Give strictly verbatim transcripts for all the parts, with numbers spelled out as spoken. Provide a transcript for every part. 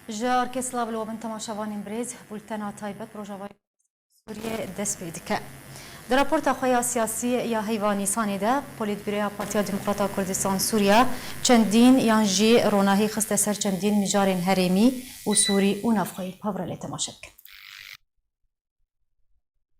Ji arkê silav li we bin temaşevanên birêz, bultena taybet bi Rojavayê Sûriyê dest pê dike. Di raporta xwe ya siyasî ya heyva Nîsanê de, Polîtbîroya Partiya Demokrata Kurdistan Sûriya çendîn yan jî ronahî xiste ser çendîn mijarên herêmî û sûrî û navxweyî. Bi hev re lê temaşe bikin.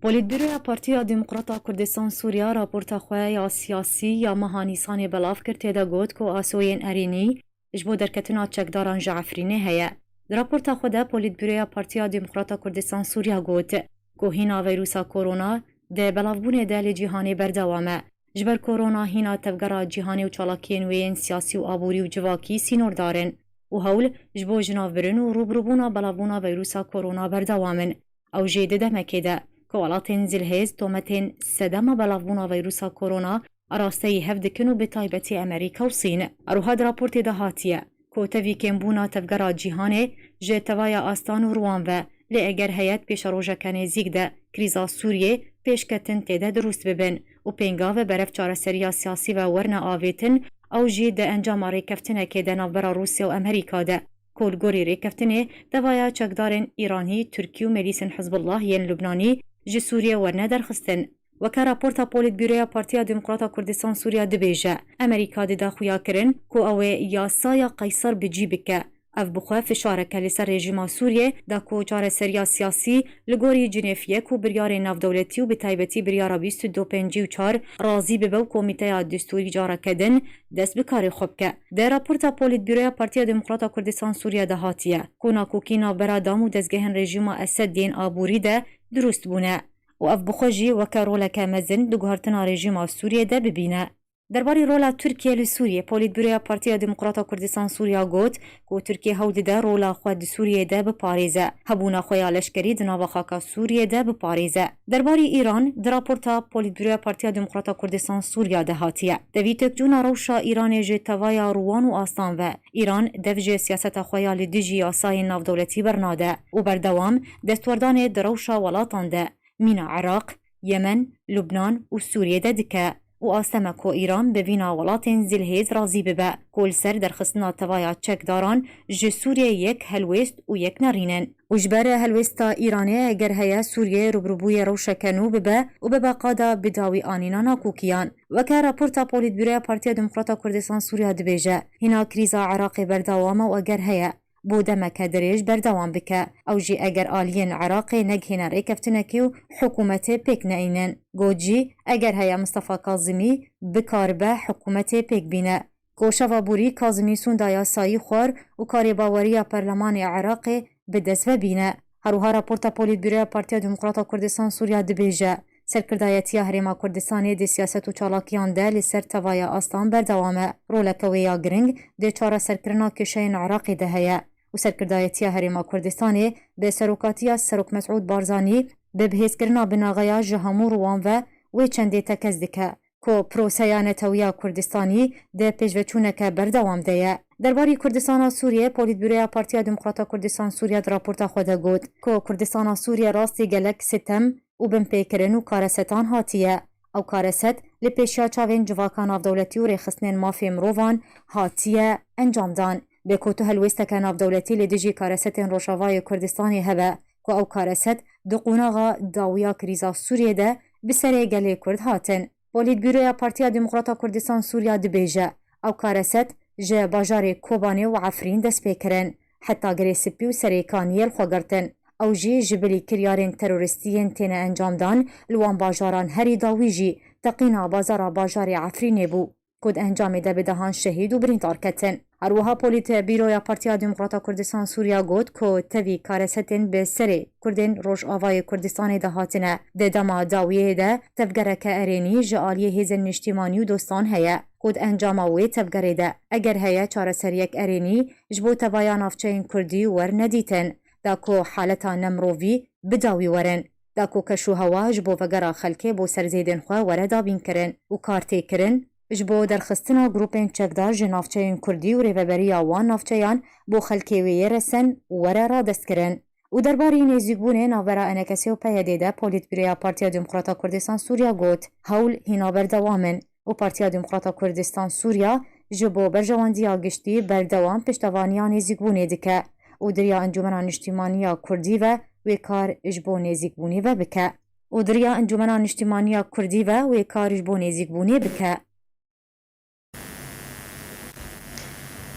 Polîtbîroya Partiya Demokrata Kurdistan Sûriya raporta xwe ya siyasî ya meha Nîsanê belav kir, tê de got ku asoyên erênî ji bo derketina çekdaran ji Efrînê heye. Di raporta xwe de Polîtbîroya Partiya Demokrata Kurdistan Sûriya got ku hîna veyrusa korona di belavbûnê de li cîhanê berdewam e. Ji ber korona hîna tevgera cîhanê û çalakiyên wê yên siyasî û aborî û civakî sînordar in û hewl ji bo jinavbirin û rûbirûbûna belavbûna veyrusa korona berdewam in. Ew jî di demekê de ku welatên zilhêz tometên sedema belavbûna veyrusa korona arasteyî hev dikin û bi taybetî Amerîka û Sîn. Her wiha di raportê de hatiye ku tevî kêmbûna tevgera cîhanê ji tevaya astan û rûwan ve, lê eger heye di pêşerojeke nêzîk de krîza Sûriyê pêşketin tê de dirust bibin û pêngave berev çareseriya siyasî ve werine avêtin, ew jî di encama rêkeftinekê de navbera Rûsya û Amerîka de ku li gorî rêkeftinê tevaya çekdarên Îranî, Tirkî û milîsên Hizbullah yên Lubnanî ji Sûriyê werine derxistin. Weke raporta Polîtbîroya Partiya Demokrata Kurdistan Sûriya dibêje, Amerîka dide xuyakirin ku ew ê yasaya Qeyser bi cî bike. Ev bi xwe fişareke li ser rejîma Sûriyê da ku çareseriya siyasî li gorî Cinêf yek û biryarên navdewletî û bi taybetî biryara bîst û du pêncî û çar razî bibe û Komîteya Destûrî careke din dest bi karê xwe bike. Di raporta Polîtbîroya Partiya Demokrata Kurdistan Sûriya de hatiye ku nakokî navbera dam û dezgehên rejîma Esed yên aborî de dirust bûne û ev bi xwe jî weke roleke mezin di guhertina rejîma Sûriyê de bibîne. Derbarî rola Tirkiye li Sûriyê, Polîtbîroya Partiya Demokrata Kurdistan Sûriya got ku Tirkiye hewl dide rola xwe di Sûriyê de biparêze, hebûna xwe ya leşkerî di nava xaka Sûriyê de biparêze. Derbarî Îran, di raporta Polîtbîroya Partiya Demokrata Kurdistan Sûriya de hatiye, tevî têkçûna rewşa Îranê ji tevaya rûwan û astan ve, Îran dev ji siyaseta xwe ya li dijî yasayên navdewletî bernade û berdewam destwerdanê di rewşa welatan de, mîna Iraq, Yemen, Lubnan û Sûriyê de dike û asteme ku Îran bi vîna welatên zilhêz razî bibe ku li ser derxistina tevaya çekdaran ji Sûriyê yek helwêst û yek nerînin. Û ji ber helwêsta Îranê eger heye Sûriyê rûbirûbûyê rewşeke nû bibe û bibe qada bi dawî anîna nakokiyan. Weke raporta Polîtbîroya Partiya Demokrata Kurdistan Sûriya dibêje, hîna krîza Iraqê berdewam e û eger heye, bo demeke dirêj berdewam bike. Ew jî eger aliyên Iraqê negihîne rêkeftinekê û hikûmetê pêk neînin. Got jî, eger heye Mistefa Kazimî bikaribe hikûmetê pêk bîne. Ku şeva borî Kazimî sûnda yasayî xwar û karê baweriya Perlemanê Iraqê bi dest ve bîne. Her wiha raporta Polîtbîroya Partiya Demokrata Kurdistan Sûriya dibêje, Serkirdayetiya Herêma Kurdistanê di siyaset û çalakiyan de li ser tevaya astan berdewam e. Roleke wê ya giring di çareserkirina kêşeyên Iraqê de heye û Serkirdayetiya Herêma Kurdistanê bi serokatiya Serok Mesûd Barzanî bi bihêzkirina binaxeya ji hemû rûwan ve wê çendê tekez dike ku proseya netewiya Kurdistanî di pêşveçûneke berdewam de ye. Derbarî Kurdistana Sûriyê, Polîtbîroya Partiya Demokrata Kurdistan Sûriya di raporta xwe de got ku Kurdistana Sûriye rastî gelek sitem û binpêkirin û karesetan hatiye. Ew kareset li pêşiya çavên civaka navdewletî û rêxistinên mafê mirovan hatiye encamdan. Bê ku tu helwêsteke navdewletî li dijî karesetên Rojavayê Kurdistanê hebe ku ew kareset di qonaxa dawiya krîza Sûriyê de bi serê gelê Kurd hatin. Polîtbîroya Partiya Demokrata Kurdistan Sûriya dibêje, ew kareset ji bajarê Kobanê û Efrîn dest pê kirin, heta Girê Spî û Serê Kaniyê li xwe girtin. Ew jî ji bilî kiryarên terorîstî yên têne encamdan li wan bajaran herî dawî jî teqîna bazara bajarê Efrînê bû, ku di encamê de bi dehan şehîd û birîndar ketin. Her wiha Polîtbîroya Partiya Demokrata Kurdistan Sûriya got ku tevî karesetên bi serê Kurdên Rojavayê Kurdistanê de hatine, di dema dawiyê de tevgereke erênî ji aliyê hêzên niştîmanî û dostan heye, ku di encama wê tevgerê de eger heye çareseriyek erênî ji bo tevaya navçeyên Kurdî wernedîtin, da ku haleta nemirovî bi dawî werin, da ku keş û hewa ji bo vegera xelkê bo ser zêdên xwe were dabînkirin û kar tê kirin, ji bo derxistina grûpên çekdar ji navçeyên Kurdî û rêveberiya wan navçeyan bo xelkê wê yê resen û were radestkirin. Û derbarî nêzîkbûnê navbera E N K S ê û P Y D'ê de Polîtbîroya Partiya Demokrata Kurdistan Sûriya got, hewl hîna berdewam in û Partiya Demokrata Kurdistan Sûriya ji bo berjewendiya giştî berdewam piştevaniya nêzîkbûnê dike û di riya Encûmena Niştîmanî ya Kurdî ve wê kar ji bo nêzîkbûnê ve bike. Û di riya Encûmena Niştîmanî ya Kurdî ve wê kar ji bo nêzîkbûnê bike.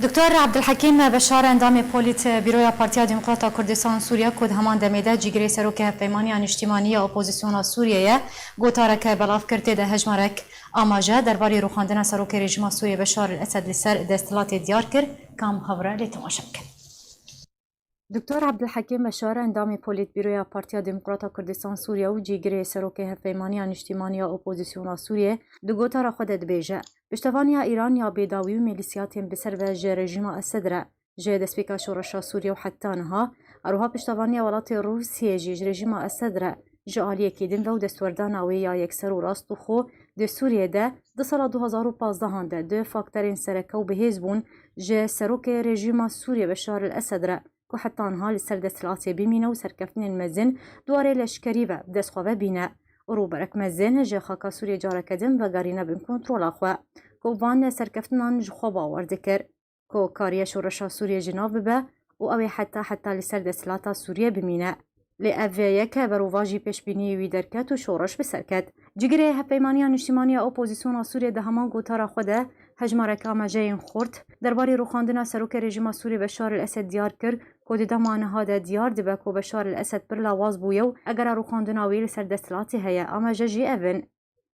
Doktor Abdulhekîm Beşar, endamê Polît Bîroya Partiya Demokrata Kurdistan Sûriye ku di heman demê de cîgirê Serokê Hevpeymaniya Niştîmanî ya Opozisyona Sûriye ye, gotareke belav kir, tê de hejmarek amaje derbarê rûxandina Serokê Rejîma Sûriye Beşar el Esed li ser desthilatê diyar kir. Kam hevre lê temaşe bikin. Doktor Abdulhekîm Beşar, endamê Polîtbîroya Partiya Demokrata Kurdistan Sûriye û cîgirê Serokê Hevpeymaniya Niştîmanî ya Opozisyona Sûriye, di gotara xwe de dibêje, piştevaniya Îran ya bêdawî û mêlîsiyatên bi ser ve ji rejîma Esed re, ji destpêka şoreşa Sûriye û heta niha, her wiha piştevaniya welatê Rûsiyê jî ji rejîma Esed re ji aliyekî din ve û destwerdana wê ya yekser û rastixo di Sûriyê de di sala du hazar û pazdehan de du faktorên sereke û bihêz bûn ji serokê rejîma Sûriye Beşar el Esed re, ku heta niha li ser desthilatê bimîne û serkeftinên mezin di warê leşkerî ve bi dest xwe ve bîne û rûberek mezin ji xaka Sûriyê careke din vegerîne bin kontrola xwe, ku van serkeftinan ji xwe bawer dikir, ku kariye şoreşa Sûriyê ji nav bibe û ew ê heta heta li ser desthilata Sûriyê bimîne. Lê ev yek berovajî pêşbîniyê wî derket û şoreş bi ser ket. Cigirê Hevpeymaniya Niştîmanî ya Opozisyona Sûriyê di heman gotara xwe de hejmarek amajeyên xurt derbarê rûxandina serokê rejîma Sûriyê Beşar el Esed diyar kir, ku di dema niha de diyar dibe ku Beşar el Esed pir lawaz bûye û egera rûxandina wî li ser desthilatê heye. Amaje jî ev in.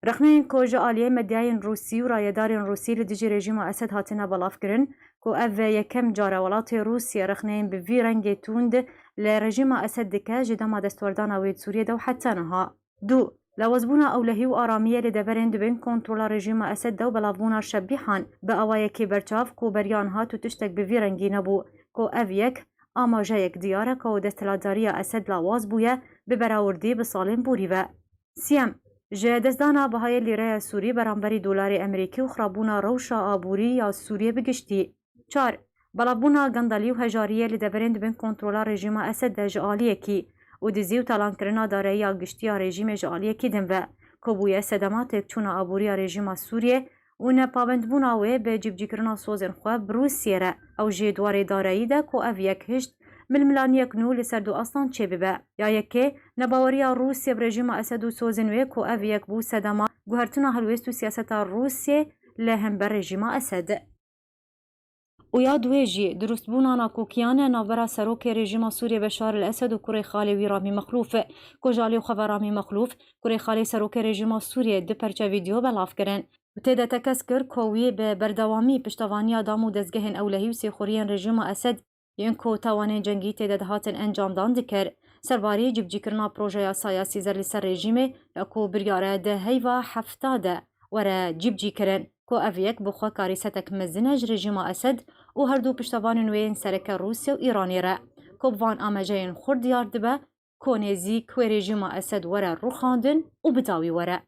Rexneyên ku ji aliyê medyayên Rûsî û rayedarên Rûsî li dijî rejîma Esed hatine belavkirin, ku ev yekem car e welatê Rûsî rexneyên bi vî rengê tund li rejîma Esed dike ji dema destwerdana wê di Sûriyê de û heta niha. Du, lawazbûna ewlehî û aramiyê li deverên di bin kontrola rejîma Esed de û belavbûna şebîhan bi awayekî berçav ku beriya niha tu tiştek bi vî rengî nebû, ku ev yek amajeyek diyar e ku desthilatdariya Esed lawaz bûye bi berawirdî bi salên borî ve. Siyem, ji destdana bihayê lîreya Sûrî beramberî dolarê Emerîkî û xirabûna rewşa aborî ya Sûriyê bi giştî. Çar, belavbûna gendelî û hejariyê li deverên di bin kontrola rejîma Esed de ji aliyekî û dizî û talankirina dareyiya giştî ya rejîmê ji aliyekî din ve, ku bûye sedema têkçûna aborî ya rejîma Sûriyê û nepabendbûna wê bi cîbicîkirina sozên xwe bi Rûsiyê re. Ew jî di warê dareyî de ku ev yek hişt milmilaniyek nû li ser du astan çêbibe. Ya yekê, nebaweriya Rûsiyê bi rejîma Esed û sozên wê ku ev yek bû sedema guhertina helwêst û siyaseta Rûsiyê li hember rejîma Esed. Û ya duwê jî, dirustbûna nakokiyan navbera serokê rejîma Sûriyê Beşar el Esed û kurê xalê wî Ramî Mexlûf, ku ji alî xwe ve Ramî Mexlûf, kurê xalê serokê rejîma Sûriyê, du perçe vîdeo belav kirin. Tê de tekez kir ku wî bi berdewamî piştevaniya dam û dezgehên ewlehî û sêxuriyên rejîma Esed yên ku tawanên cengî tê de dihatin encamdan dikir. Serbarî cîbicîkirina projeya saya Sîzer li ser rejîmê ya ku biryar e di heyva hefta de were cîbicîkirin, ku ev yek bi xwe karîsetek mezin e ji rejîma Esed û herdu piştevanên wê yên sereke Rûsya û Îranê re, ku bi van amejeyên xurt diyar dibe, ku nêzîk wê rejîma Esed were rûxandin û bi dawî were.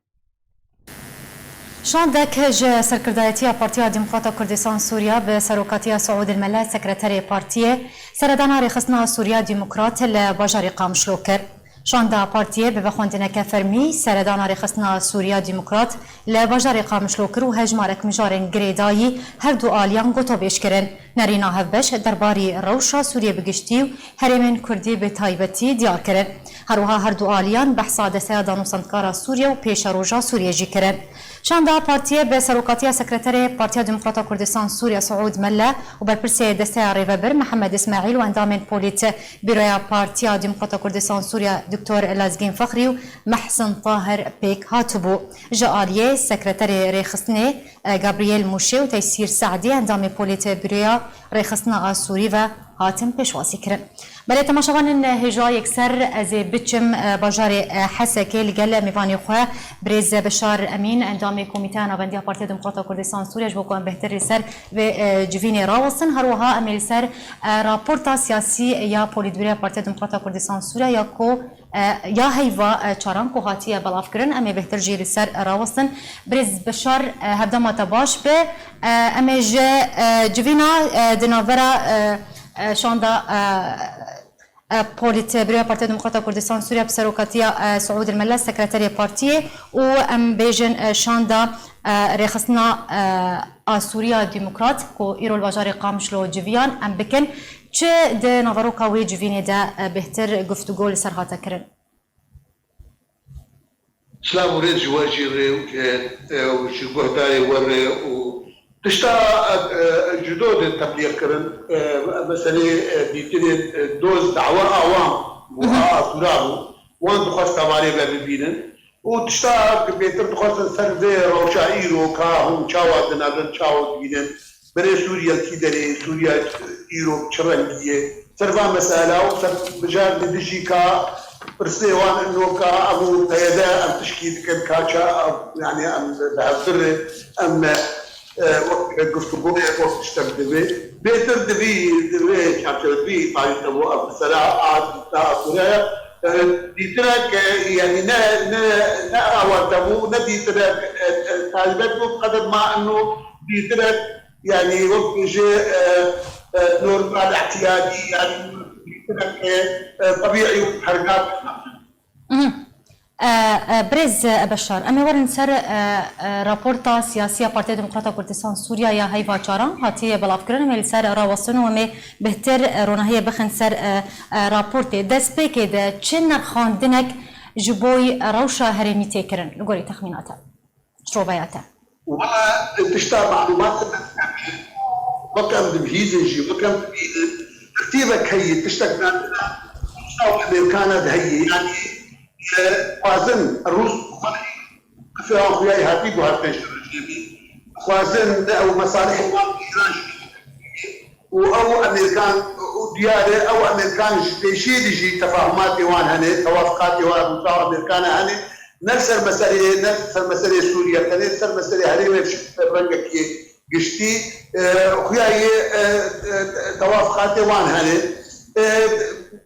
Şandek ji serkirdayetiya Partiya Demokrata Kurdistan Sûriya bi serokatiya Siûd El Mele, sekreterê partiyê, seredana rêxistina Sûriya Demokrat li bajarê Qamişlo kir. Şanda partiyê bi vexwendineke fermî seredana rêxistina Sûriya Demokrat li bajarê Qamişlo kir û hejmarek mijarên girêdayî her du aliyan gotobêj kirin. Nerîna hevbeş derbarî rewşa Sûriyê bi giştî û herêmên Kurdî bi taybetî diyar kirin. Her wiha her du aliyan behsa desteya danûstandkara Sûriye û pêşeroja Sûriyê jî kirin. Şanda partiyê bi serokatiya sekreterê Partiya Demokrata Kurdistan Sûriye Siûd Melle û berpirsê desteya rêvebir Mihemed Îsmaîl û endamên polît Bîroya Partiya Demokrata Kurdistan Sûriye Doktor Lezgîn Fexrî û Mehsin Tahir pêk hatibû. Ji aliyê sekreterê rêxistinê e, Gabriel Mûşê û Teysîr Se'dî endamê Polîtbîroya Rêxistina a Sûrî ve hatin pêşwazîkirin. Belê temaşevanên hêja yekser, ez ê biçim, e, bajarê, e, Hesekê li gel mêvanê xwe birêz Beşar Emîn, endamê Komîteya Navendiya Partiya Demokrata Kurdistan Sûriye, ji bo ku em bêhtir li ser vê, e, civînê rawestin. Her wiha em ê li ser, e, raporta siyasî ya Polîtbîroya Partiya Demokrata Kurdistan Sûriye ya ku e, ya heyva, e, çaran ku hatiye belavkirin, em ê bêhtir jî li ser rawestin. Birêz Beşar, e, hevdema te baş be. E, em ê ji, e, civîna, e, di navbera, e, e, şanda, e, e, Polîtbîroya Partiya Demokrata Kurdistan Sûriye bi serokatiya, e, Siûd El Mela, sekreterê partiyê û em bêjin, e, şanda, e, rêxistina, e, a Sûriya Demokrat ku îro li bajarê Qamişlo civiyan em bikin. Çi di naveroka wê civînê de, e, bêhtir guftûgo li ser hate kirin? Silav û rêz ji we jî rê, e, e, û ji guhdarê we rê û tişta, e, e, cudo de teblîx kirin, e, meselê, e, dîtinên, e, doz dawa awam bû, Hı hı. a Asûra bû. Wan dixwest tevarê ve bibînin. Û tişta ku bêtir dixwestin ser vê rewşa îro ka hûn çawa dinevin, çawa dibînin. Berê Sûriye li kî derê, Sûriye îro çi rengî ye? Ser van mesela û ser mijar li dijî ka pirsê wan ino ka em û P Y D em tişkî dikin ka ça, yani em bi hevdir em, e, wek guftûgoyek wek tiştek divê. Bêtir divî, divê çarçeve divî tarî te bo ev mesela a, a, a, e, dîtinek, e, yani ne, ne, ne awarte bû, ne dîtinek, e, e, taybet bû, qeder ma ino dîtinek Yani wek bêje, e, e, normal, ihtiyadî, yani, e, e, tebîî û hergab. Mhm. E, e, Birêz, e, Beşar, em ê werin ser, e, e, raporta siyasî ya Partiya Demokrata Kurdistan Sûriya ya heyva çaran hatiye belavkirin. Em ê li ser rawestin û em ê bêhtir, e, ronahiyê bixin ser, e, e, raportê. Destpêkê de çi nirxandinek ji bo rewşa herêmî tê kirin li gorî texmîna te? Şroveya te. Wala tişta malûmat wek em dibihîzin jî, wek em dibînin, tertîbek heye, tiştek nandina Rûsa û Amerîkana de heye. Yanî, e, xwazin Rûs xwe, qifê wan xuyayî hatî guhartin ji rejîmî. Xwazin ew mesalihê wan Îran jî û ew Amerîkan, û diyar e, ew Amerîkan ji pêşiyê de jî tefahumatê wan hene, tewafqatê wan Rûsa û Amerîkana hene, ne li ser meseleyê, ne li ser meseleyê Sûriye, tenê li ser meseleyê herêmê bi rengekî giştî, e, xuya yê, e, e, tewafqatê wan hene. E,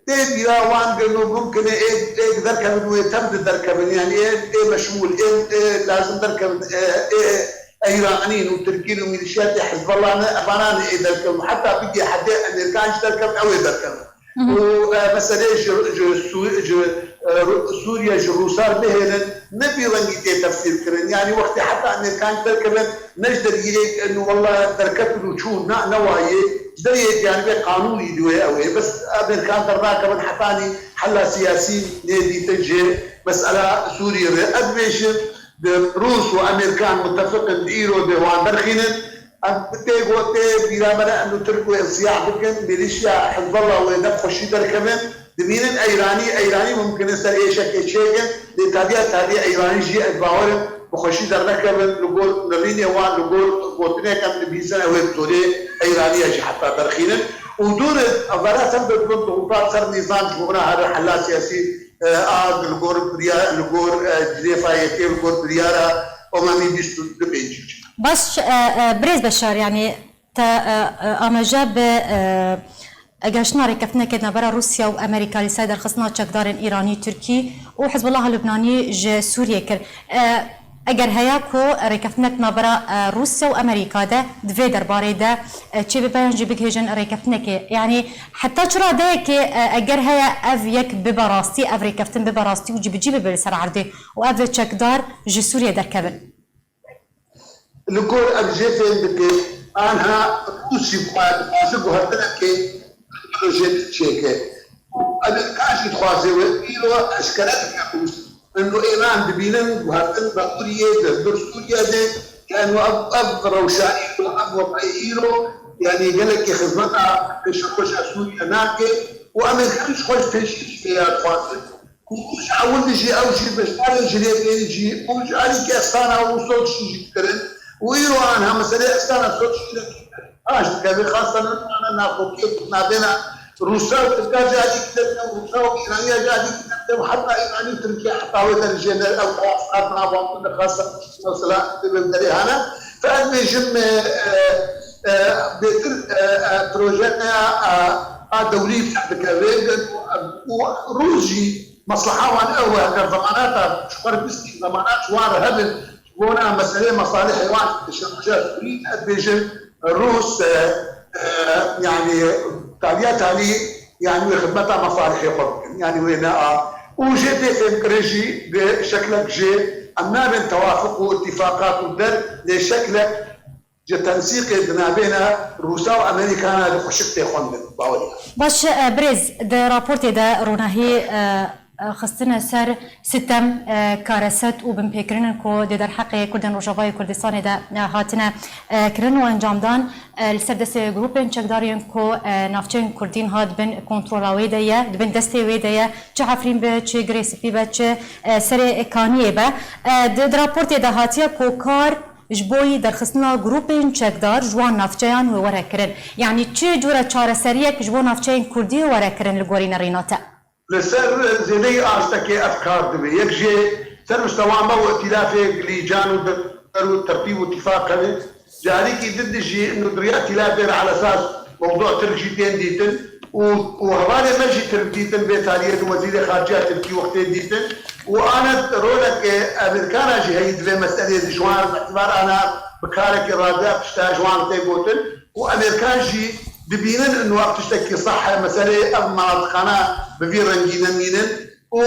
tê bîra wan gelo mumkin e ê, ê derkevin û ê tev de derkevin, yanî ê, ê meşmûl, ê, ê lazim derkevin, e, ê, Eyranîn û Tirkîn û mîlîşyatê Hizbullah ne, evana ne ê derkevin. Heta bigê hedê Amerîkan jî derkevin, ew ê derkevin. Hı hı. Û, e, meseleyê ji, ji Sû-, ji, e, Rû-, Sûriye ji Rûsar bihêlin, ne vî rengî tê tefsîr kirin. Yanî wextê heta Amerîkan jî derkevin, ne ji deriyê, e, nu wela derketin û çûn, na, ne wayê. Ji deriyê, yanî vê qanûnî di wê ew ê. Bes Amerîkan dernakevin hetanî hela siyasî nê dîtin ji mesela Sûriyê re. Ez dibêjim, Di Rûs û Amerîkan mutefiq in di îro de wan derxînin. Em tê got, tê bîra me re em li Tirk wê insiyah bikin, mîlîşya Hizbullah wê ne bi xweşî derkevin. Dibînin Eyranî, Eyranî mumkin e ser êşekê çêkin, lê tadiya tadî Eyranî jî ez bawer im bi xweşî dernekevin, li gor nirînê wan, li gor gotinê em dibîzin, ew ê bi zorê Eyraniya jî heta derxînin. Û dûr e, em vera ser dibin, dixupat ser nîzam ji bona her hela siyasî e, a li gor biriya-, li gor, e, Cinêfa Yekê, li gor biryara Omamî bîst û du pêncî. Baş, e, e, birêz Beşar, yanî te, e, e, amaje bi, e, geştina rêkeftinekê navbera Rûsya û Amerîka li ser derxistina çekdarên Îranî, Tirkî û Hizbullah Lubnanî ji Sûriyê kir. E, Eger heya ku rêkeftinek navbera, e, Rûsya û Amerîka de di vê derbarê de, e, çêbibe yan jî bigihêjin rêkeftinekê, yanî heta çi radeyekê, e, eger heye ev yek bibe rastî, ev rêkeftin bibe rastî û cîbicî bibe li ser erdê û ev çekdar ji Sûriyê derkevin? Li gor em jê fêm dikin, anha Rûsî xwe dixwaze guhertinekê proje çêke. Amerîka jî dixwaze wê îro eşkere dike Rûs. Eno Îran dibînin guhertin Bakuriyê di hundir Sûriye de, ke eno ev, ev rewşa îro, ev weqeyê îro, yanî gelekî xizmeta pêşeroja Sûriye nake û Amerîka jî xwe ji pêşî jî vê ya dixwaze. Û ji ewil de jî ew jî beşdarê Cinêvê jî û ji alîkî Estana û Soçî jî dikirin. Û îro anha meselê Estana Soçî de paş dikeve, xasan ana naxotiye navbêna Rûsa û Tirka jî alîkî derkeve, Rûsa û Îraniya jî alîkî derkeve, heta Îranî û Tirkiye heta wê derê jê ne ew xasan navandin de xasan mesela dibin derê hene. Fe ez bêjim, e, e, e, bêtir, e, e, projeya, e, a dewrî feh dikeve û Rûs jî mesleha wan ew e, eger zemanata ji xwe re bistî, zemanat ji wan re hebin, ji bona meseleyê mesalihê wan, şereja Sûrî, ez dibêjim, Rûs, e, e, yanî, taliya talî, Yanî wê xidmeta mesalihê xwe bikin. Yanî wê ne a. Û jê tê fêmkirin jî bi şeklek jê em nabên tewafiq û îtîfaqat û der lê şeklek ji tensîqê di navêna Rûsa û Amerîkana de xweşik tê xwendin. Baweriya. Baş, e, birêz, di raportê de ronahî, e, e, xistine ser sitem, e, kareset û binpêkirinên ku di derheqê Kurdên Rojavayê Kurdistanê de, e, hatine, e, kirin û encamdan, e, li ser destê grûpên çekdar yên ku, e, navçeyên Kurdî niha di bin kontrola wê de ye, di bin destê wê de ye, çi Efrîn be, çi Girê Spî be, çi, e, Serê Kaniyê be. E, di, di raportê de hatiye ku kar ji bo yî derxistina grûpên çekdar ji wan navçeyan wê were kirin. Yanî çi cure çareseriyek ji bo navçeyên Kurdî were kirin li gorî nerîna te? Li ser zêdeyî astekê ev kar dibe. Yek jê ser mistewa me û îtîlafê lîcan û der û tertîb û tifaq hebe. Carîkî din de jî û di riya îtîlafê re ala esas mewdû Tirk jî tên dîtin û, û hevalê me jî Tirk dîtin vê tariyê de wezîrê xarice ya Tirkî wextê dîtin û ana roleke Amerîkana jî heyî di vê meseleyê de ji wan re bi îtîbar ana bi karekî rabe tişta ji wan re tê gotin. û Amerîkan jî dibînin ino ev tiştekî sah e, meseleyê ev menatiqana bi vî rengî nemînin û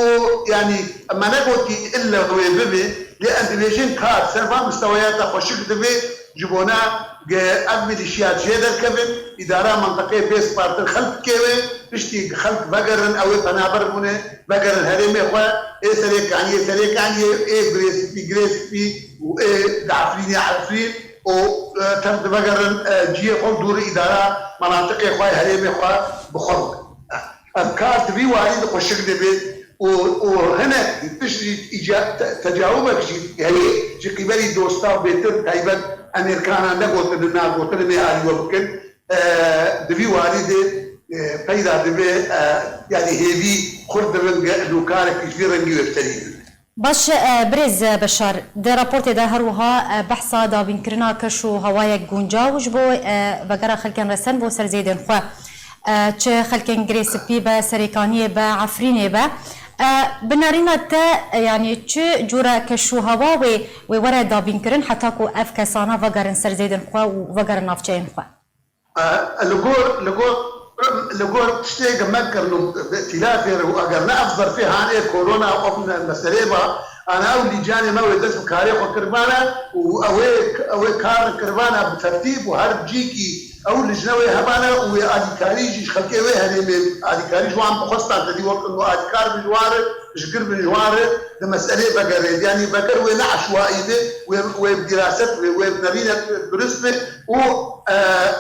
yanî me negotî ille wê bibe, lê em dibêjin ka ser van misteweya te xweşik dibe ji bona ge ev milîşiyat jê derkevin, îdara mentiqê bê spartin xelk bike wê, piştî xelk vegerin, ew ê penaber bûne, vegerin herêmê xwe, ê Serê Kaniyê Serê Kaniyê, ê Girê Spî Girê Spî û ê di Efrînê Efrîn. û, e, tev divegerin, e, cihê xwe û dûrî îdara menatiqê xwe, herêmê xwe bi xwe bikin. Ev kar di vî warî de xweşik dibe û, û hinek tişt jî îca-, te-, tecawubek jî heye ji qîbelî dosta û bêtir taybet Amerîkana negotin, nagotin ê alî we bikin. E, di vî warî de, e, peyda dibe, e, yanî hêvî xurt dibin ge nûkarekî ji vî rengî wê bi serî bibin. Baş, e, birêz, e, Beşar, di raportê de her wiha, e, behsa dabînkirina keş û hewayek guncaw ji bo, e, vegera xelkên resen bo ser zêdên xwe. E, çi xelkên Girê Spî be, Serêkaniyê be, Efrînê be. E, bi nerîna te, e, yanî çi cûre keş û hewa wê, wê were dabînkirin heta ku ev kesana vegerin ser zêdên xwe û vegerin navçeyên xwe? E, li gor, li gor, li gor tiştê ge me kirin û bi îtîlafê re û eger ne ev zerfê hanê korona û ev me-, meselê ba, ana ew lîcanê me wê dest bi karê xwe kiribana û ew ê, ew ê kar kiribana bi tertîb û her cîkî ew lijne wê hebane û wê alîkarî jî ji xelkê wê herêmê alîkarî ji wan bixwestan tedî wek û alîkar bin ji wan re, ji gir bin ji wan re di meselê vegerê. Yanî veger wê ne eşwaî be, wê, wê bi dîraset be, wê bi nerînek durist be û, e,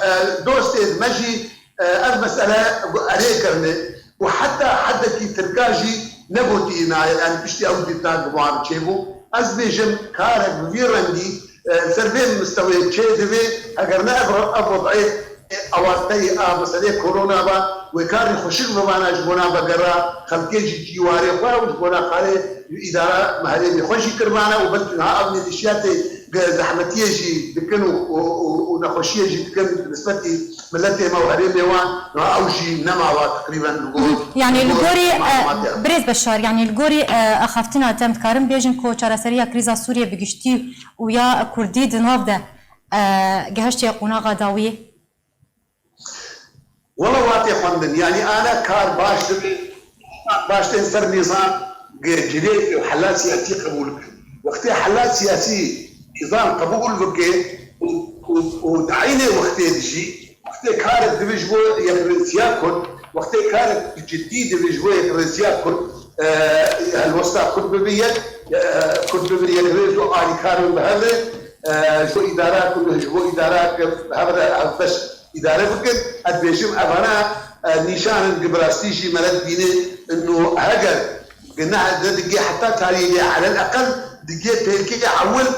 e, dostê me jî, e, ev mesele erê kirine û heta hedekî Tirka jî negotî nayê, yanî piştî ew dîtina bi wan çêbû. Ez bêjim karek bi vî rengî, e, li ser vê mistewê çêdibe, eger ne ev, ev wez'ê Ewasteyê a meselê korona ba, wê karî xweşik bibana ji bona vegera xelkê jî cîwarê xwe û ji bona karê îdara me herêmê xwe jî kiribana û belkî niha ev nêdîşiyatê ge zehmetiyê jî dikin û, û, û, û nexweşiyê jî dikin bi nisbetî miletê me û herêmê wan, niha ew jî nemawa teqrîben li gor. Mhm. Yanî li li gor gorî, e, malûmatê. Birêz Beşar, yanî li gorî, e, axaftina te em dikarin bêjin ku çareseriya krîza Sûriyê bi giştî û ya Kurdî di nav de, e, gehiştiye qonaxa dawiyê? Wela watê xwendin, yanî ana kar baş dibe, baş tên ser nîzam ge cilê û hela siyasî qebûl bikin. Wextê hela siyasî nîzam qebûl bike û, û, û di eynê wextê de jî, wextê karek dibe ji bo yekrêziya Kurd, wextê karek cidî dibe ji bo yekrêziya Kurd, e, helwesta Kurd bibe yek, e, Kurd bibe yekrêz û alîkar in bi hev re, e, ji bo îdara Kurd, ji bo îdara ke bi hev re hevbeş îdare bikin. Ez dibêjim evana, e, nîşan in, bi rastî jî me re dibîne ino heger ge ne, ne digê heta tarî lê elel eqel digê pêlkê ewil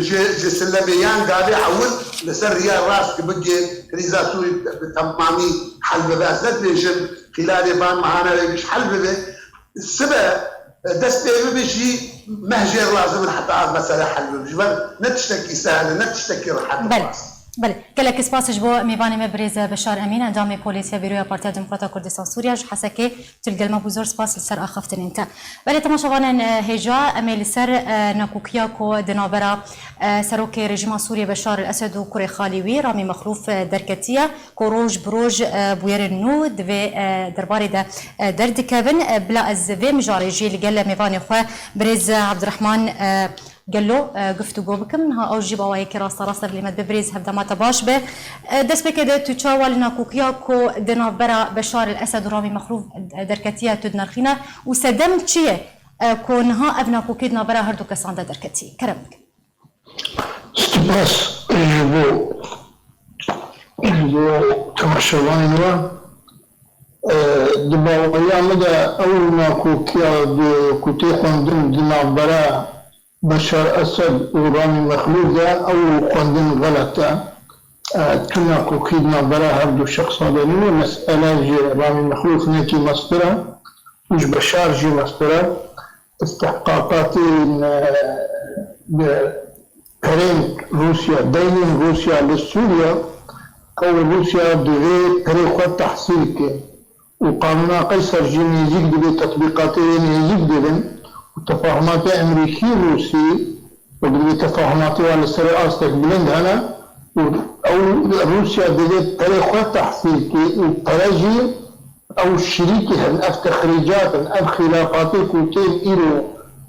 ji, ji silemê yan gavê ewil li ser riya rast ki bigê krîza Sûrî bi temamî hel bibe. Ez ne dibêjim xîlalê van mehana wê giş hel bibe. Sibe dest pê bibe jî meh jê re lazim in heta ev mesele hel bibe. Ji ber ne tiştekî sehl e, ne tiştekî rehet e. Belê. Rast. Belê, gelek spas ji bo mêvanê me birêz Beşar Emîn, endamê Koalîsiya Bîroya Partiya Demokrata Kurdistan Sûriya ji Hesekê, tu li gel me bû, zor spas li ser axaftinên te. Belê, temaşevanên, e, hêja, em ê li ser, e, nakokiya ku di navbera, e, serokê rejîma Sûriyê Beşar el Esed û kurê xalî wî Ramî Mexlûf, e, derketiye, ku roj bi roj, e, bûyerên nû di vê, e, derbarê de, e, derdikevin. E, bila ez vê mijarê jî li gel mêvanê xwe birêz Abdurrahman, e, Gelo, e, guftûgo bikim. Niha ew jî bi awayekî rasterast tevlî me dibe, birêz, hevdema te baş be. E, destpêkê de tu çawa li nakokiya ku di navbera Beşar el Esed û Ramî Mexlûf, e, derketiye tu dinirxîne û sedem çi ye, e, ku niha ev nakokî di navbera her du kesan de derketî? Kerem bikin. Spas ji bo, ji bo temaşevanên we. E, di baweya min de ew nakokiya di, ku tê xwendin di navbera Beşar Esed û Ramî Mexlûf de, ew xwendin xelet e. E, tu nakokî di navbera her du şexsan de nîne. Mesele ji Ramî Mexlûf hinekî mestir e û ji Beşar jî mestir e. Îstihqaqatên, e, bi perên Rûsya, deynên Rûsya li Sûriya, ew Rûsya divê perê xwe tehsîl ke û qanûna Qeyser jî nêzîk dibe, tetbîqatê wê nêzîk dibin û tefahumatê Emerîkî Rûsî, wek divê tefahumatê wan li serê astek bilind hene û ew Rûsya divê perê xwe tehsîl ke û pere jî ew şirîkî hin, ev texrîcat in, ev xîlafatê ku tên îro,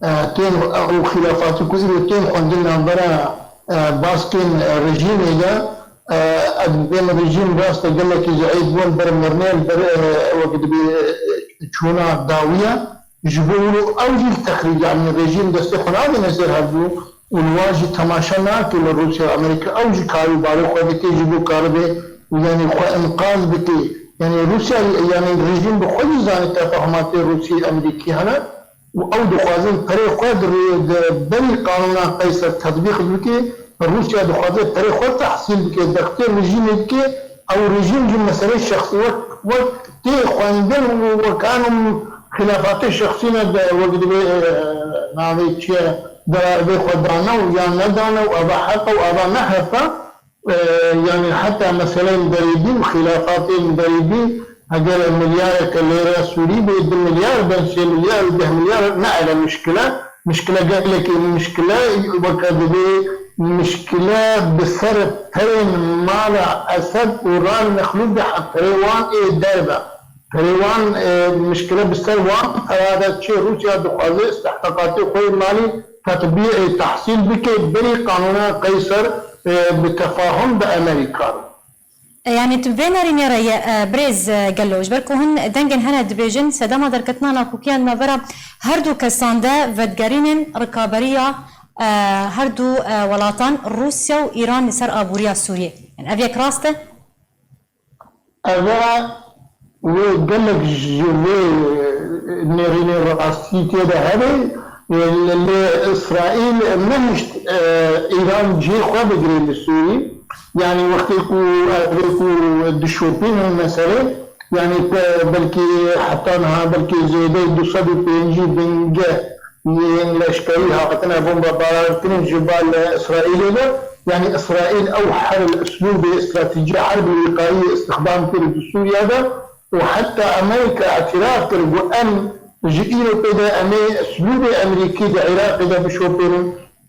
e, tên, ew xîlafatê ku îro tên xwendin navbera, e, baskên, e, rejîmê de, e, ev bên rejîm rast e gelekî zehîf bûn, ber mirinê, ber, e, wek dibê, e, çûna dawiye. Ji bo wilo ew jî li texrîc, yanî rejîm destê xwe nadine ser hevdû û li wan jî temaşe nake li Rûsya û Amerîka. Ew jî karî û barê xwe dike ji bo karibe û yanî xwe înqaz bike. Yanî Rûsya, yanî rejîm bi xwe jî zanî tefahumatê Rûsî Amerîkî hene û ew dixwazin perê xwe di rê-, di berî qanûna Qeyser tetbîq bike. Rûsya dixwaze perê xwe tehsîl bike, derxtê rejîmê dike. Ew rejîm jî meseleyê şexsî wek, wek tê xwendin û wek an xîlafatê şexsî ne de wek dibê, e, navê çi ye, deraribê xwe dane û yan nedane û eva heq e û eva ne heq e. E, yanî heta meseleyên derêbî û xîlafatên derêbî, eger milyareke lêre Sûrî bê, du milyar ben, sê milyar û deh milyar ne ere mişkile. Mişkile gelekî mişkile, weke dibê mişkile bi ser perên mala Esed û Ran Mexlûf de, perê wan ê derve. Perê wan, e, mişkile bi ser wan pera de çê Rûsya dixwaze îstihqaqatê xwe yê malî tetbî-, e, tehsîl bike, berî qanûna Qeyser, e, bi tefahum bi Amerîka re. E, yanî tu vê nerînê re ye, e, birêz, e, Gelo, ji ber ku hin dengên hene dibêjin, sedema derketina nakokiyan navbera her du kesan de vedigerînên rikaberiya, e, her du, e, welatan Rûsya û Îran li ser aboriya Sûriyê. Yanî ev yek rast e? Eve wê gelek ji vê nêrînê rastî tê de hebe, lê Îsraîl nehişt, e, Îran cihê xwe bigire li Sûrî. Yanî wextê ku ev ê ku dişopînin meselê, yanî pe-, belkî heta niha belkî zêdeyî du sed û pêncî bingeh yên leşkerî hatine bombebarankirin ji bal Îsraîlê de. Yanî Îsraîl ew herb, îslûbê stratejî herb wîqayî îstixdam kir di Sûriya de û heta Amerîka îtiraf kir, got, em ji îro pê de em ê îslûbê Amerîkî di Iraqê de bişopênin.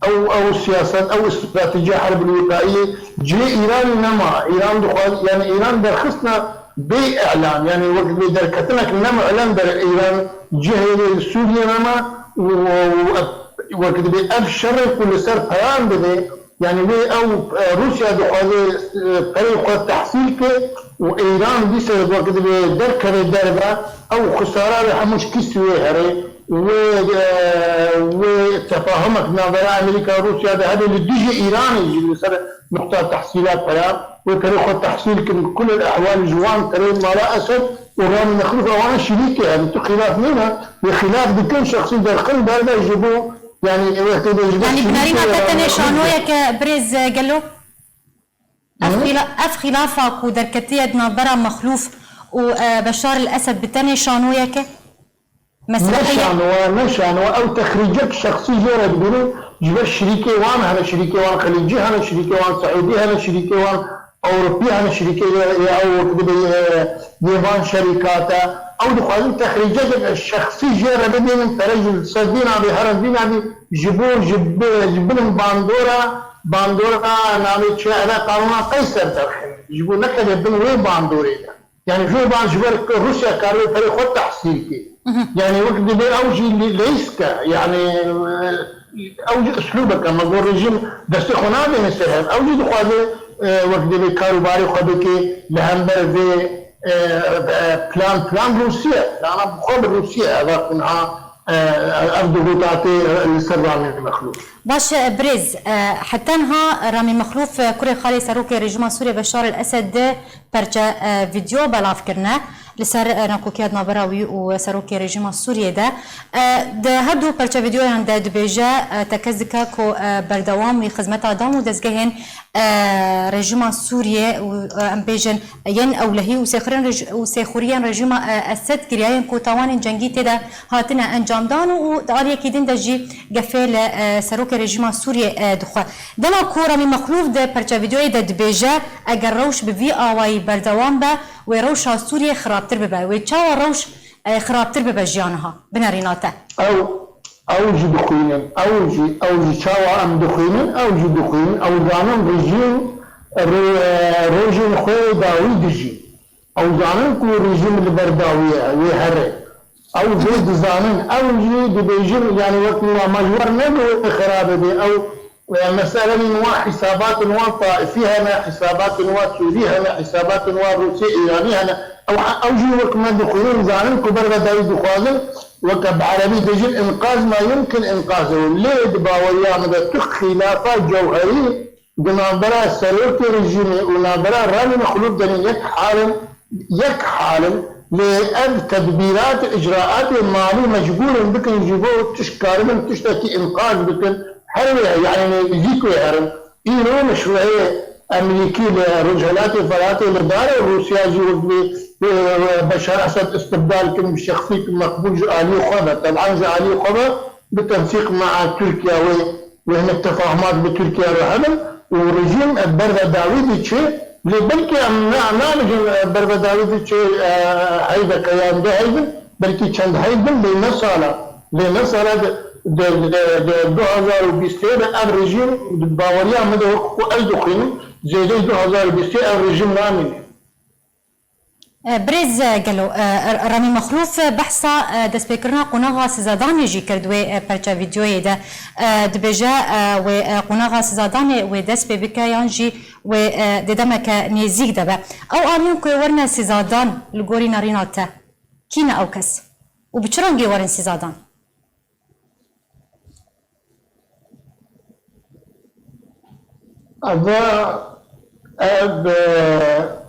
Ew, ew siyaset, ew stratejiya herb wîqayî cihê Îranê nema. Îran dixwaz, yanî Îran derxistina bê îlan, yanî wek bê derketinek nemu'len der Îran cihê wê li Sûriyê nema û, û, û wek dibê ev şerê ku li ser peyan dibe, yanî wê ew, e, Rûsya dixwaze, e, perê xwe tehsîl ke û Îran dîse wek dibê derkeve derve, ew xisara re hemû şikîstî wê here. Wê, e, wê tefahumek navbera Amerîka û Rûsya de hebe li dijî Îranê jî li ser nuqta tehsîla peya, wê perê xwe tehsîl kin, kulel ehwal ji wan perê mala Esed û Ramî Mexlûf ewana şirîkê herin. Tu xîlaf nîne, wê xîlaf dikin şexsî derxin derve ji bo, yanî wextê de ji bo Yanî binarîna şirîkê te tenê Ramî Mexlûf şanoyeke birêz, e, Gelo? Ev Hı? xîla-, ev xîlafa ku derketiye di navbera Mexlûf û, e, Beşar el Esed bi tenê şanoyeke? Mesele Ne heye? şanowa, ne şanowa. Ew texrîcek şexsî jê re dibînin. Ji ber şirîkê wan hene, şirîkê wan xelîcî hene, şirîkê wan seûdî hene, şirîkê wan ewropî hene, şirîkê ya ew wek dibe yê van şerîkate. Ew dixwazin texrîceke şexsî jê re bidînin, pere ji ser vî navê herin, vî navî ji bo ji bi-, ji bin bandora, bandora navê çi ye, eve qanûna Qeyser derxin. Ji bo nekeve bin wê bandorê de. Yani vê van ji ber ku Rûsya karibe perê xwe tehsîl kê. Yani wek divê ew jî lê-, leyîz ke. Yani, e, ew jî uslûbeke me got rejîm destê xwe nadê ser hev. Ew jî dixwaze, e, wek divê karûbarê xwe bike li hember vê, e, e, plan, plan Rûsya, plana bi xwe bi Rûsya, ev e ku niha, e, ev digotatê li ser Ramî Mexlûf. Baş e, birêz, e, heta niha Ramî Mexlûf, e, kurê xalê serokê rejîma Sûriyê Beşar el Esed di perçe, e, vîdeo belav kirine li ser, e, nakokiya di navbera wî û serokê rejîma Sûriyê de. E, di her du perçe vîdeoyan de dibêje, e, tekez dike ku, e, berdewam wî xizmeta dam û dezgehên, e, rejîma Sûriyê û, e, em bêjin yên ewlehî û sêxurên rej-, û sêxuriyên rejîma, e, Esed kiriye yên ku tawanên cengî tê de hatine encamdan û, û di aliyekî din de jî gefê li, e, serokê rejîma Sûriyê, e, dixwe. Dema ku Ramî Mexlûf di perçe vîdeoyê de dibêje, eger rewş bi vî awayî berdewam be, wê rewşa Sûriyê xirabtir bibe. Wê çawa rewş, e, xirabtir bibe ji ya niha? Binerîna te. Ew, ew jî dixwînin, ew jî, ew jî çawa em dixwînin, ew jî dixwînin, ew zanin rejîm, ro-, e, rojên xwe dawî dijî. Ew zanin ku rejîm li ber dawî ye, wê here. Ew vê dizanin, ew jî dibêjin, yani wek ma, ma ji wer nebe wê xerabe be. Ew, e, meselên wan, hîsabatên wan taifî hene, hîsabatên wan sûrî hene, hîsabatên wan rûsî, îranî hene. Ew, ew jî wek me dixwînin, zanin ku ber ve dawî dixwazin, weke bi erebî dibêjin, înqaz ma yumkin înqaz e. Lê di baweriya min de tu xîlafa cewherî di navbera serokê rejîmê û navbera Ramî Mexlûf de ne yek hal in, yek hal in, lê ev tedbîrat, icraatê malî mecbûr in bikin ji bo tişt karibin tiştekî înqaz bikin, her wê, yani nêzîk wê herin. Îro li şureyê Emerîkî li Rojhelatê Feratê li dar e, Rûsya jî wek bi, e, Beşar Esed istibdal kirin, bi şexsîk meqbûl ji aliyê xwe ve, teban ji aliyê xwe ve, bi tensîq mea Tirkiye wê wê hinek tefahumat bi Tirkiye re hebin û rejîm ber ve dawî diçe, lê belkî em ne, nabêjin ber ve dawî diçe, e, heyveke yan du heyv in, belkî çend heyv bin, lê ne sala, lê ne sala di, di, di, di du hazar û bîstê de ev rejîm di baweriya min de wek ku ez dixwînim, zêdeyî du hazar û bîstê ev rejîm namîne. E, birêz, e, gelo, e, Ramî Mexlûf, e, behsa, e, destpêkirina qonaxa Sizadanê jî kir di wê, e, perçe vîdeoyê de. E, dibêje, e, wê, e, qonaxa Sizadanê wê dest pê bike yan jî wê, e, di demeke nêzîk de be. Ew aliyên ku ê werine Sizadan li gorî nerîna te, kî ne ew kes? Û bi çi rengî werin Sizadan? Eve, ev, e,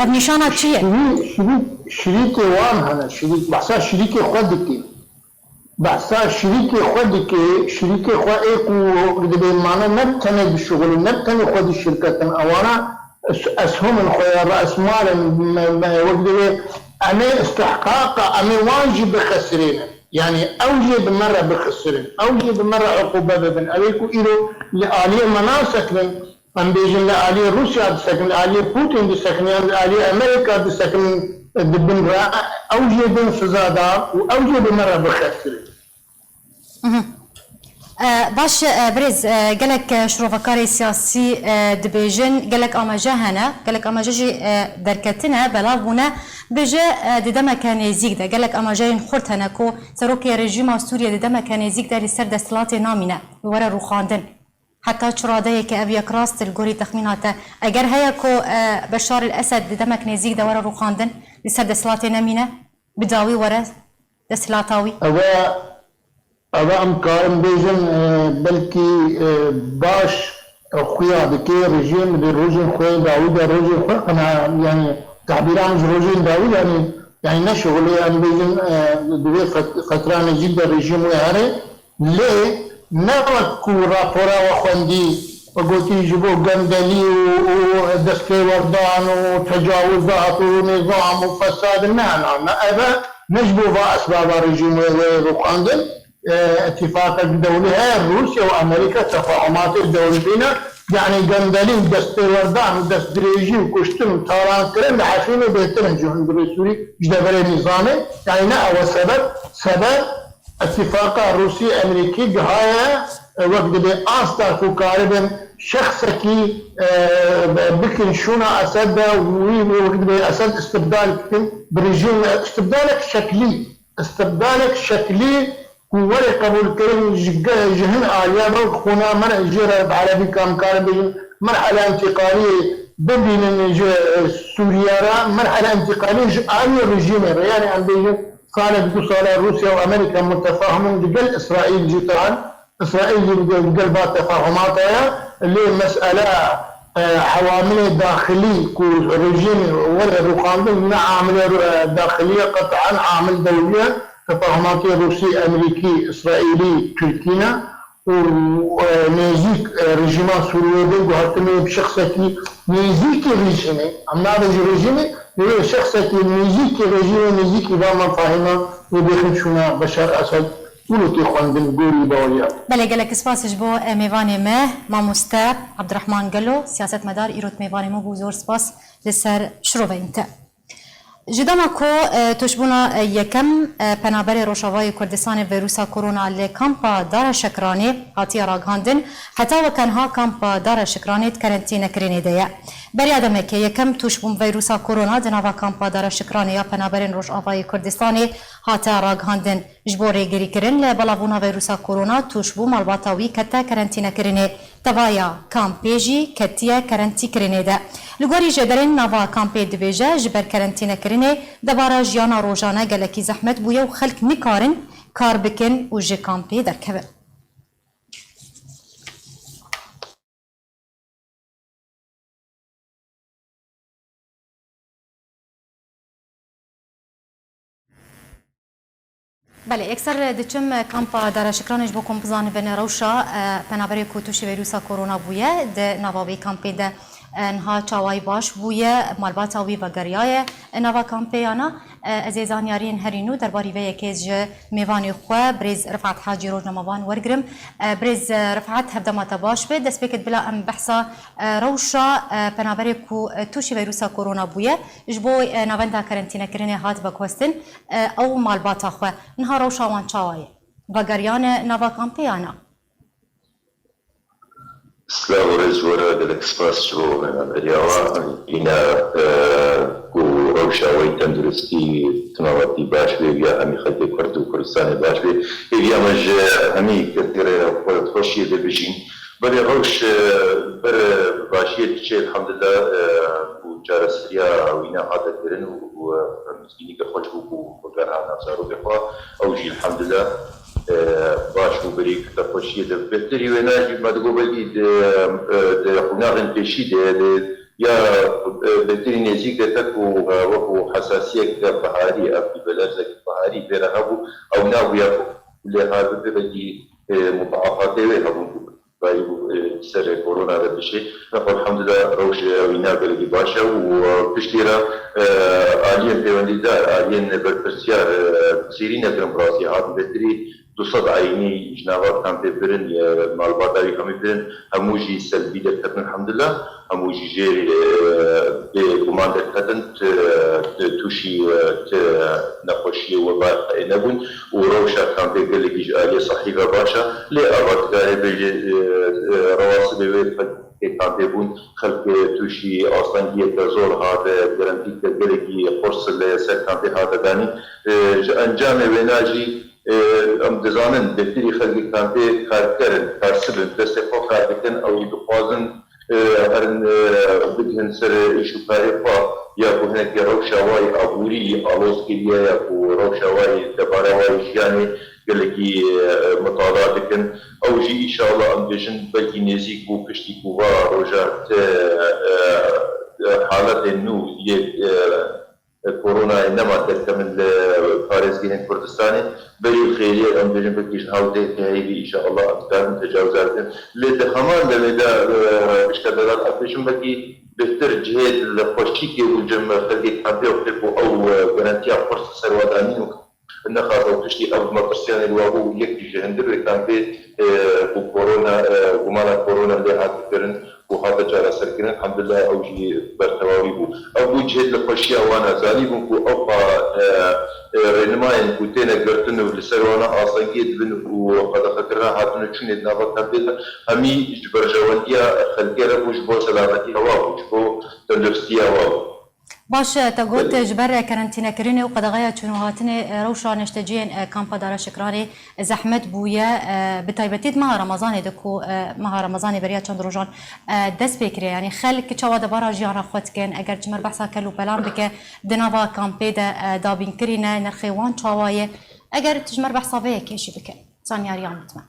Ev nîşana çi ye? Şirî-, şirî-, şirîkê wan hene, şirîk, behsa şirîkê xwe dike. Behsa şirîkê xwe dike, şirîkê xwe ê ku dibê mane ne tenê dişuxulin, ne tenê xwe dişirketin. Ewana es-, eshomên xwe ya reesmal in, me, me, wek dibê em ê istihqaqa, em ê wan jî bixesirênin. Yani ew jê bi me re bixisirin, ew jê bi me re uqûbe bibin. Ew ê ku îro li aliyê me nasekinin, em bêjin li aliyê Rûsya disekinin, li aliyê Putin disekinin, yan li aliyê Amerîka disekinin, e, di bin re, ew jê bên sizadar û ew jê bi me re bixesirin. Mhm. E, baş, e, birêz, e, gelek, e, şirovekarê siyasî, e, dibêjin, gelek amaje hene, gelek amaje jî, e, derketine, belav bûne. Bêje, e, di demeke nêzîk de, gelek amajeyên xurt hene ku serokê rejîma Sûriyê di demeke nêzîk de li ser desthilatê namîne, were rûxandin. Heta çi radeyeke ev yek rast e li gorî texmîna te? Eger heye ku, e, Beşar el Esed di demek nêzîk de were rûxandin, li ser desthilatê nemîne, bi dawî were desthilata wî? Ev e, ev e em karin bêjin, e, belkî, e, baş, e, xuya dike rejîm di rojên xwe dawî de, rojên xwe qena, yani, tehbîran ji rojên dawî, yani, yani ne şixulê em bêjin, e, di vê fet-, fetra nêzîk de rejîm wê here, lê ne wek ku rapora we xwendî, we gotî ji bo gendelî û, û destpêwerdan û tecawizat û nîzam û fesad, ne, ne, ne, ev e, ne ji bo va esbaba rejîm wê, wê rûxandin. e, îtîfaqek dewlî heye, Rûsya û Amerîka tefahumatê dewlî bîne, yanî gendelîn, destpêwerdan û destdirêjî û kuştin û talankirin li Efrînê bêhtir in ji hundirê Sûrî ji deverê nîzamê. Yanî ne ew e sebeb, sebeb îtîfaqa Rûsî-Amerîkî gihaye, e, wek dibê asta ku karibin şexsekî, e, bikin şûna Esed de, wî wek dibê Esed istibdal bikin, bi rejîm, istibdalek şeklî, istibdalek şeklî ku were qebûlkirin ji ge-, ji hin aliya ve, xwuna me jê re bi erebî ka em karin bêjin merhela întîqaliyê bibînin ji, e, Sûriye re, merhela întîqaliyê ji aliyê rejîmê re. Yanî em bêjin salek du sala Rûsya û Amerîka mutefahim in, digel Îsraîl jî tehan, Îsraîl jî digel, digel va tefahumata ye. Lê mesele, e, ewamilê daxilî ku rejîmê were rûxandin ne amilê, e, daxilî ye, qete'an amil dewlî ye. Tefahumatê Rûsî, Amerîkî, Îsraîlî, Tirkî ne û, e, nêzîk, e, rejîma Sûriyê de guhertin wê bi şexsekî nêzîkî rejîmê, em nabêjin rejîmê, lê wê şexsekî nêzîkî rejîmê, nêzîkî van mefahîman wê bêxin şûna Beşar Esed û wilo tê xwendin gorî baweriya. Belê, gelek spas ji bo, e, mêvanê me, mamoste Abdurrahman Gelo, siyasetmedar, îro mêvanê me bû, zor spas li ser şiroveyên te. Ji dema ku, e, tûşbûna, e, yekem, e, penaberê Rojavayê Kurdistanê vîrusa korona li kampa Dara Şekranê hatiye ragihandin, heta weke niha kampa Dara Şekranê di kerentînekirinê de ye. Beriya demekê yekem tûşbûn vîrusa korona di nava kampa Dara Şekranê ya penaberên Rojavayê Kurdistanê hate ragihandin. Ji bo rêgirîkirin li belavbûna vîrusa korona, tûşbû malbata wî kete kerentînekirinê. Tevaya kampê jî ketiye kerentîkirinê de. Li gorî jêderên nava kampê dibêje, ji ber kerentînekirinê debara jiyana rojane gelekî zehmet bûye û xelk nikarin kar bikin û ji kampê derkevin. Belê, yekser diçim kampa Dara Şikranê ji bo ku em bizanibin rewşa, e, penaberê ku tûşî vîrusa korona bûye, di nava wî kampê de, e, niha çawayî baş bûye, malbata wî vegeriyaye nava kampê ya na. E, ez ê zanyariyên herî nû derbarî vê yekê ji mêvanê xwe, birêz Rifat Hacî, rojnamevan wergirim. E, birêz, e, Rifat, hevdema te baş be. Destpêkê bila em behsa, e, rewşa, e, penaberê ku, e, tûşî vîrusa korona bûye, ji bo, e, navenda kerentînekirinê hat veguhestin, e, ew malbata xwe. Niha rewşa wan çawa ye? Vegeriyane nava kampê ya na? Silav û rêz ji we re, gelek spas ji bo beriya we. Îna, e, ku rewşa we yê tenduristî, silametî baş be, ya hemî xelkê Kurd û Kurdistanê baş be. Hêviya me ji hemî kesê re xwe xweşiyê de bijîn. Belê rewş, e, ber, e, başiyê diçe, elhamdulillah, e, ku çareseriya wîna hate kirin û, û, e, mizgînî ke xweş bû ku vegerha nav zarokê xwe, ew jî elhamdulillah, e, baş bû, berî kete xweşiyê de. Bêhtirî wêna jî me digot belkî di, e, di qonaxên pêşî de, de ya, e, bêhtirî nêzîk de te ku, e, wekû hesasiyek biharî, ev fîberlerzek biharî pê re hebû, ew nabûya ku lê hal bibe belkî, e, mudaafatê wê hebûn ku bayî bû, e, ser korona de bişê. Nexwe elhamdulillah rewş, e, wîna gelekî baş e û, e, piştî re, e, aliyên pêwendîdar, aliyên berpirsiyar, e, sêrî nekirin, bi rastî hatin bêhtirî du sed eynî ji nava kampê birin, e, malbata wî hemî birin, hemû jî selbî derketin elhamdulillah. Hemû jî jê, e, bê guman derketin, ti, ti tûşî, e, ti nexweşiyê weba tayê nebûn û rewşa kampê gelekî ji aliyê sehî ve baş e. Lê ava dikare bêje, e, e, rewasibê wê xelkê kampê bûn, xelk tûşî astengiyeke zor hate, gerentîke gelekî qurs li ser kampê hate danîn. E, ji encamê wêna jî, e, em dizanin, bêhtirî xelkê kampê karker in, karsib in, destê xwe kar dikin, ew jî dixwazin, e, herin, e, bigihin ser îş û karê xwe, ya ku hinekî rewşa wayî aborî aloz kiriye, ya ku rewşa wayî debara wayî jiyanê gelekî, e, mitala dikin. Ew jî înşallah em bêjin belkî nêzîk bû piştî ku va roja ti, e, e, haletên nû yê, e, koronayê nema derkevin li parêzgehên Kurdistanê. Berî xêriyê em bêjin belkî ji hewdeh heyvî înşallah em dikarin tecawizar bikin. Lê di heman demê de, e, pişta delal em bêjin belkî bêhtir cihê li xweşikê û cem xelkê kampê wextê ku ew, e, garantiya xurt ser we danîn û Nexaza û tiştî ev metirsiyanê li wa bû, yekî ji hundir wê kampê, e, ku korona, e, gumana korona lê hate kirin û hate çareserkirin. Elhamdulillah ew jî bertewawî bû. Ew bû cihê dilxweşiya wan e. Zanîbûn ku ew xwe, e, e, rênimayên ku têne girtin û li ser wana astengiyê dibin û qedexekirina hatin û çûnê di nava kampê de hemî ji berjewendiya xelkê re bû, ji bo selametiya wa bû, ji bo tenduristiya wa bû. Baş e, te got, belê, ji ber, e, kerentînekirinê û qedexeya çûn û hatinê, e, rewşa neşteciyên, e, kampa Dara Şikranê zehmet bûye, e, bi taybetî di meha Remezanê de ku, e, meha Remezanê beriya çend rojan, e, dest pê kiriye. Yanî xelk çawa debara jiyana xwe dikin? Eger ji me re behsa kel û pelan bike, di nava kampê de, e, dabînkirî ne, nirxê wan çawa ye? Eger tu ji me re behsa vê yekê jî bike, zanyariyan bidime.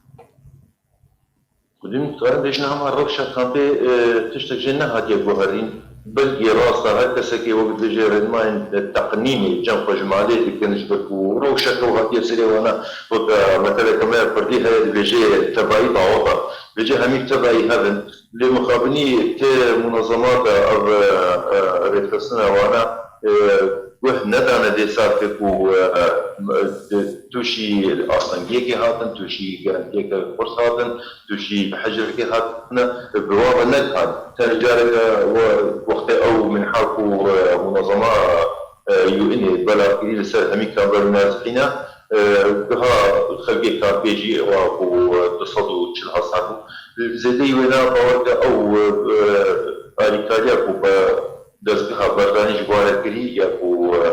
Xwedî min dikarin bêjin hema rewşa kampê, e, tiştek jê nehatiye guherîn. Belkî rast e, her kesekê wek dibêje rênmayên, e, teqnînê cem xwe ji malê dikin, ji ber ku rewşeke ew hatiye serê wana, wek, e, meteleke me ya kurdî heye dibêje tevayî dawet e. Dibêje hemî tevayî hebin. Lê mixabinî ti munezemata ev, e, e, rêxistina wana, e, guh nedane dê sar ke ku, e, e, tûşî astengiyekê hatin, tûşî germiyeke qurs hatin, tûşî hicrekê hatine, bi wan ve nedihat. Tenê careke we-, wextê ew minha ku, e, munezema, e, U N'ê belav kirî li ser hemî kamber û nazixîna, e, giha xelkê kampê jî wa ku, e, du sed û çil hezar bû. Zêdeyî wêna bawer ke ew, e, alîkariya ku be dezgeha berdanî ji wan re kirî ya ku, e,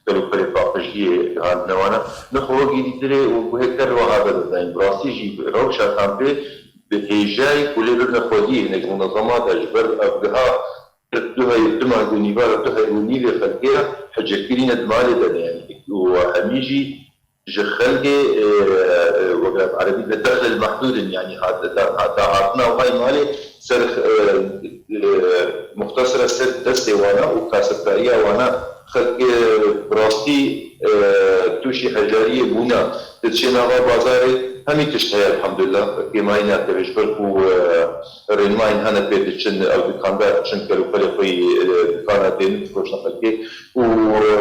kel û pelê paqijiyê gihandine wana. Nexwe wekî dîtirê û guhê ker wiha vedidayîn. Bi rastî jî rewşa kampê bi hêjayî ku lê bibine xwediyê hinek munezemata ji ber ev giha du hey, du mah û nîva re du hey û nîvê xelkê re hicirkirîne di malê de ne. Yanî û hemî jî ji xelkê, e, e, wek ev erebî de dexlil mehdûd in, yanî hat-, da-, da-, dahatina wan malê ser, e, e, muxtesir e ser destê wana û kasebkariya wana xelk, e, bi rastî, e, tûşî hejariyê bûna. Diçe nava bazarê hemî tişt heye elhamdulillah. Kêmayî nakeve ji ber ku, e, rênmayên hene pê diçin, ew dikandar diçin kel û pelê xwe yî, e, dikana tênin difroşin xelkê. û, e,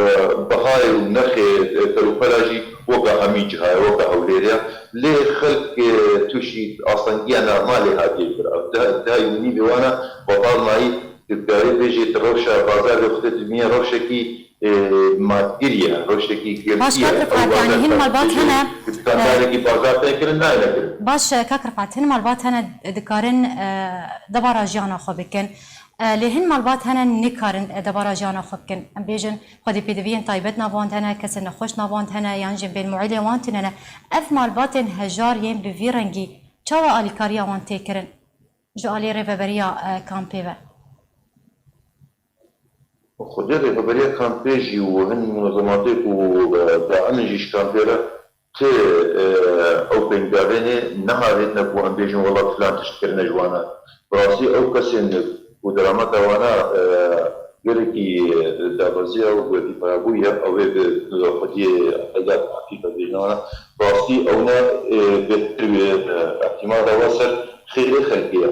bihayê û nirxê, e, telûpela jî weka hemî cihaya, weka Hewlêrê ye. Lê xelk, e, tûşî astengiya normalê hatiye kir. Ev deh, deh û nîvê wan e, betal mayî, tu dikarî bêjî tu rewşa bazarê xwe tê dibînî rewşekî, e, madgirî ye, rewşekî girtî ye. Baş, kak Rifat, yanî hin malbat hene, tu dikandarekî bazar tê kirin, nayne kirin. Baş, kak Rifat, hin malbat hene dikarin, e, debara jiyana xwe bikin. E, lê hin malbat hene nikarin, e, debara jiyana xwe bikin. Em bêjin, xwedî pêdiviyên taybet nav wan de hene, kesên nexweş nav wan de hene, yan jî bên muîlê wan tune ne. Ev malbatên hejar yên bi vî rengî çawa alîkariya wan tê kirin ji alî rêveberiya, e, kampê ve? Xwedê rêveberiya kampê jî û hin munezematê ku, e, daimin jî ji kampê re Ti, e, ew pêngavênê nehavêtine ku em bêjin wela filan tişt kirine ji wana. Bi rastî ew kesên ku derameta wana, e, gelekî, e, dabeziya û wezîfeya bûye, ew ê bi xwediyê qeyda afîfe bêjine wana. Bi rastî ew ne, e, bêhtir, e, ihtimala wa ser xêrê xelkê ye.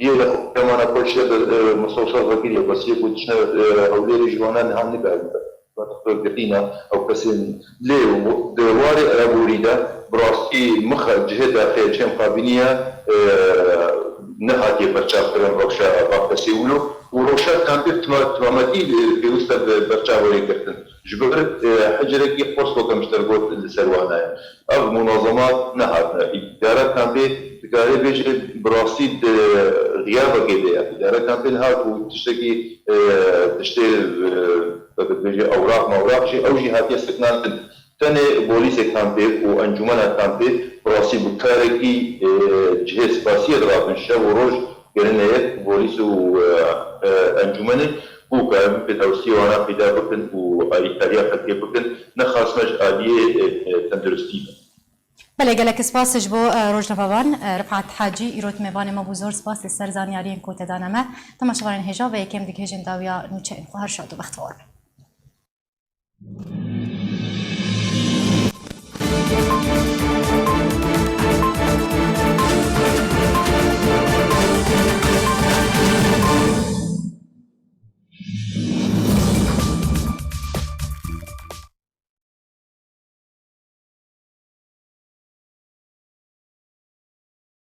Yê li xwe mana xwe şe bi, e, mistewsa vekirî ye, bes yê ku diçine, e, Hewlêrê ji wana niha nikarin. Girtîna ew kesên lê û di warê aborî de bi rastî mixe cihê daxê çê mixabinî ye, e, nehatiye berçavkirin rewşa Bafkesê wilo û rewşa kampê bi tima-, timametî, e, pêwist e bi berçav were girtin. Ji ber, e, hicrekî qurs weke min ji te re got li ser wana ye. Ev munazemat nehatine. Îdara kampê dikarê bêje bi rastî di xiyabekê de ye. Îdara kampê niha ku tiştekî, e, tiştê, e, weke dibêje ewraq mewraq jî, ew jî hatiye sekinandin. Tenê polîsê kampê û encûmena kampê bi rastî bi karekî, e, cihê spasiyê dirabin şev û roj kirine yek polîs û, e, e, encûmenê ku karibin pêdawistiyê wana peyda bikin û alîkariya xelkê bikin, nexasme ji aliyê, e, e, tenduristî be. Belê, gelek spas ji bo, e, rojnamevan, e, Rifat Hacî, îro di mêvanê me bû, zor spas li ser zanyariyên ku te dane me. Temaşevanên hêja, vê yekê em digihêjin dawiya nûçeyên xwe, her şad û bextewar bin.